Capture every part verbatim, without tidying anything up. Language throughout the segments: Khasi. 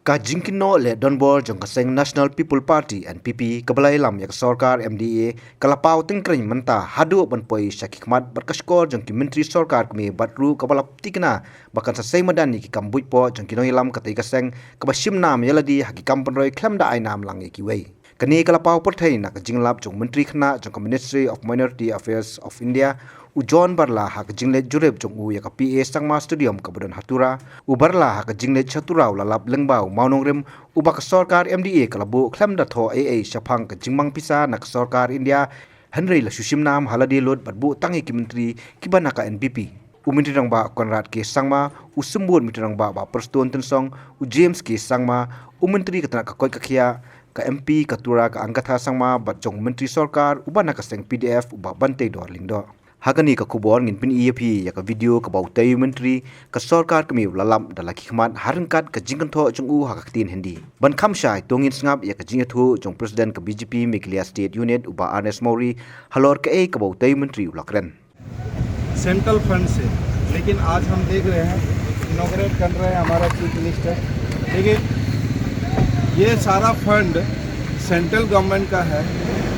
Ka jingkynnoh leh donbor jong ka seng National People Party, N P P, kaba la ïalam ïa ka sorkar M D A, ka la paw tyngkrein mynta haduh ban poi sha ki khmat bad ka shkor jong ki myntri sorkar kmie bad ruh kaba la thikna ba kan sa sei madan ïa ki kam buit poh jong ki nongïalam katei ka seng kaba shim nam ïa lade ha ki kam pynroi khlem da ai nam lang ïa kiwei. Kane ka la paw pyrthei na ka jinglap jong u Myntri Khynnah jong ka Ministry of Minority Affairs of India, u John Barla, ha ka jingleit jurip jong u ïa ka P A Sangma Stadium kaba don ha Tura. U Barla ha ka jingleit sha Tura u la lap lyngba u mawnongrim uba ka sorkar M D A ka la buh khlem da thoh ei ei shaphang ka jingmang pisa na ka sorkar India, hynrei la shu shim nam ha lade lut bad buh tang ïa ki myntri kiba na ka N P P. U Myntri Rangbah Conrad K Sangma, u Symbud Myntri Rangbah Bah Prestone Tynsong, u James K Sangma, u Myntri ka tnat ka koit ka khiah ka M P ka Tura ka Agatha Sangma bad jong u Myntri Sorkar uba na ka seng P D F u Bah Banteidor Lyngdoh. Ha kane ka khubor ngin pyni ïa phi ïa ka video kaba utei u Myntri ka sorkar kmie u la lap da la ki khmat ha ryngkat ka jingkynthoh jong u ha ka ktien Hindi. Ban kham shai to ngin sngap ïa ka jingïathuh jong President ka B J P Meghalaya State Unit u Bah Ernest Mawrie halor kaei kaba utei u Myntri u la kren. सेंट्रल फंड से, लेकिन आज हम देख रहे हैं, इनॉगरेट कर रहे हैं हमारा चीफ मिनिस्टर, लेकिन ये सारा फंड सेंट्रल गवर्नमेंट का है,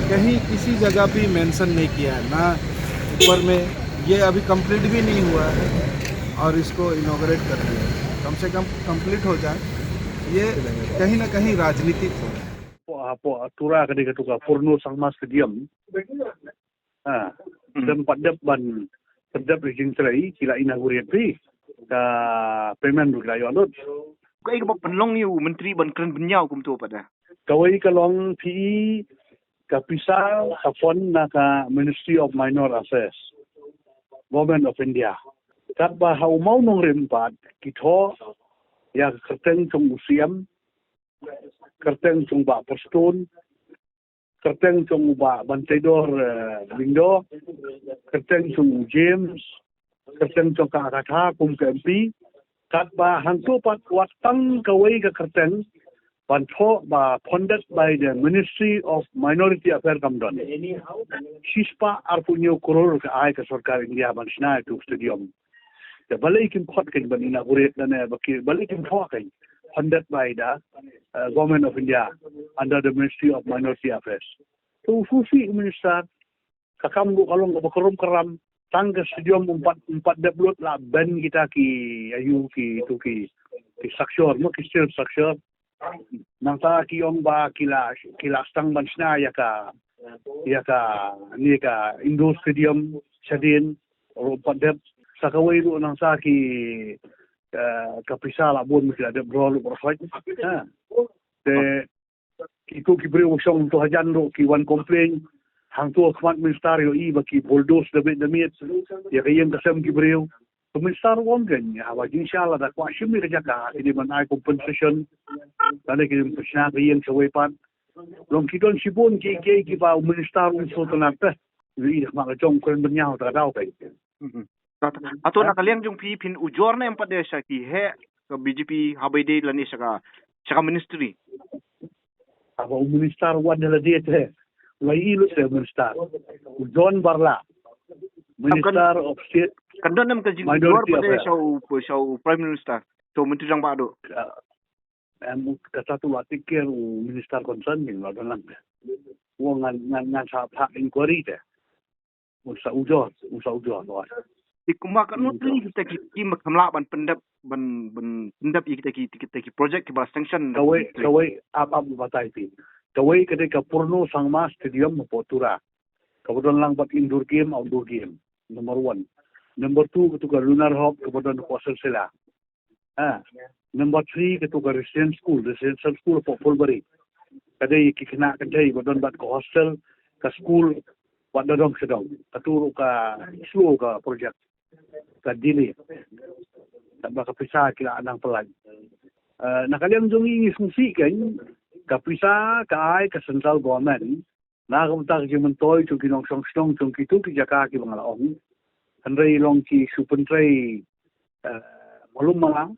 कहीं किसी जगह भी मेंशन नहीं किया है, ना ऊपर में, ये अभी कंप्लीट भी नहीं हुआ है और इसको इनॉगरेट कर दिया है। कम से कम कंप्लीट हो जाए, ये कहीं ना कहीं राजनीतिक हो रहा है। Hapoh Tura ka dei katu ka Purno Sangma Stadium. Ha. Khlem pat dep ban pyndep ïa ka jingtrei, ki la inaugurate phi, ka payment ruh ki la ïoh lut. Kaei kaba pynlong ïa u Myntri ban kren bynñiaw kumto pat da? Kawei ka long phi, ka pisa ka fund na ka Ministry of Minor Affairs, Government of India. Katba ha u mawnongrim pat ki thoh ïa ka kyrteng jong u C M, kyrteng jong Bah Prestone, kyrteng jong u Bah Banteidor, eh, Lyngdoh, kyrteng jong u James, kyrteng jong ka Agatha kum ka M P, katba hangto pat wat tang kawei ka kyrteng ban thoh ba funded by the Ministry of Minority Affairs kam don. Shispah arphew hynñiew klur ka ai ka sorkar India ban shna ïa utu u stadium. Te balei kim khot kein ban inaugurate lane ba ki, balei kim thoh kein funded by the, uh, Government of India under the Ministry of Minority Affairs. To u shu sih u minister, ka kam ruh ka long kaba krum kram, tang ka stadium um pat, um pat dep lut la ban kita ki, aïu, kitu ki, ki structure, mo, ki steel structure. Nangta ki ong ba ki la, ki la sdang ban shna ïa ka, ïa kane ka indoor stadium shadien ruh um pat dep. Sa kawei ruh nangta ki, eh, ka pisa la bun, ki la dep draw ruh baroh. Ha. Te kitu ki briew shong tu hajan ruh ki wan complain. Hangtu ha khmat minister ïohi ba ki bulldoze da miet da miet ïa ka ïing ka sem ki briew. Ka minister u ong kein, haba jingshisha lada kwah shim ïa ka jaka, ki dei ban ai compensation. Lane ki dei ban pynshna ka ïing shawei pat. Long ki don shibun kiei kiei kiba u minister um sngewtynnat te. Ïohi da khmat la jong, kren bynñiaw, te ka daw kein. Hato na ka liang jong phi phin ujor ne em pat de sha ki heh ka B J P haba ïadei lane sha ka, sha ka ministry? Haba u minister u wan da lade te, u la ïohi lut te u minister. U John Barla, Minister of State. Kan don em ka jingujor pat de sha u, sha u Prime Minister, sha u Myntri Rangbah duh? Em, kata tu la take care u minister concern, ïa la don lang. U ong ngan, ngan, ngan sa phah inquiry te. Un sa ujor, un sa ujor, wa. Te kumba katno tylli kita ki skim ba kham lah ban pyndep, ban, ban pyndep ïa kita ki, kita ki project kiba la sanction? Kawei, kawei, ap, ap, batai phi. Kawei ka dei ka Purno Sangma Stadium hapoh Tura. Kaba don lang bad indoor game, outdoor game. Number one. Number two, katu ka Lunar Hub, kaba don hapoh Silsila. Ha. Number three, katu ka residential school, residential school hapoh Phulbari. Ka dei ki khynnah kynthei ba don bad ka hostel, ka school, bad da dong sha dong. Katu ruh ka slow ka project. Ka delay. Katba ka pisa ki la nang pyllait. Eh, na ka liang jong ngi ngi sngewsih kein, ka pisa ka ai ka central government, na ka bynta ka jingmyntoi jong ki nongshong shnong jong kitu ki jaka kiba nga la ong. Hynrei long ki shu pyntrei, eh, malu mala,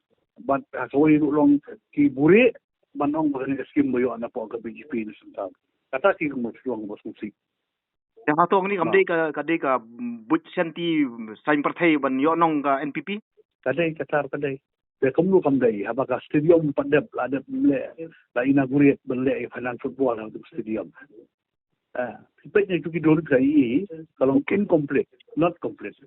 bad ha kawei ruh long ki buhrieh ban ong ba kane ka skim ba ïoh napoh ka B J P na central. Kata ki kynmaw shuwa ba sngewsih. Ïa, hato kane kam dei ka, ka dei ka buit shanti saiñ pyrthei ban ïoh nong ka N P P? Ka dei, kata ka dei. Te kumno kam dei, haba ka stadium pat dep, la dep leh, la inaugurate ban leh ïa final football ha u stadium. Ah, peit na ki dul ka i, ka long incomplete, not complete.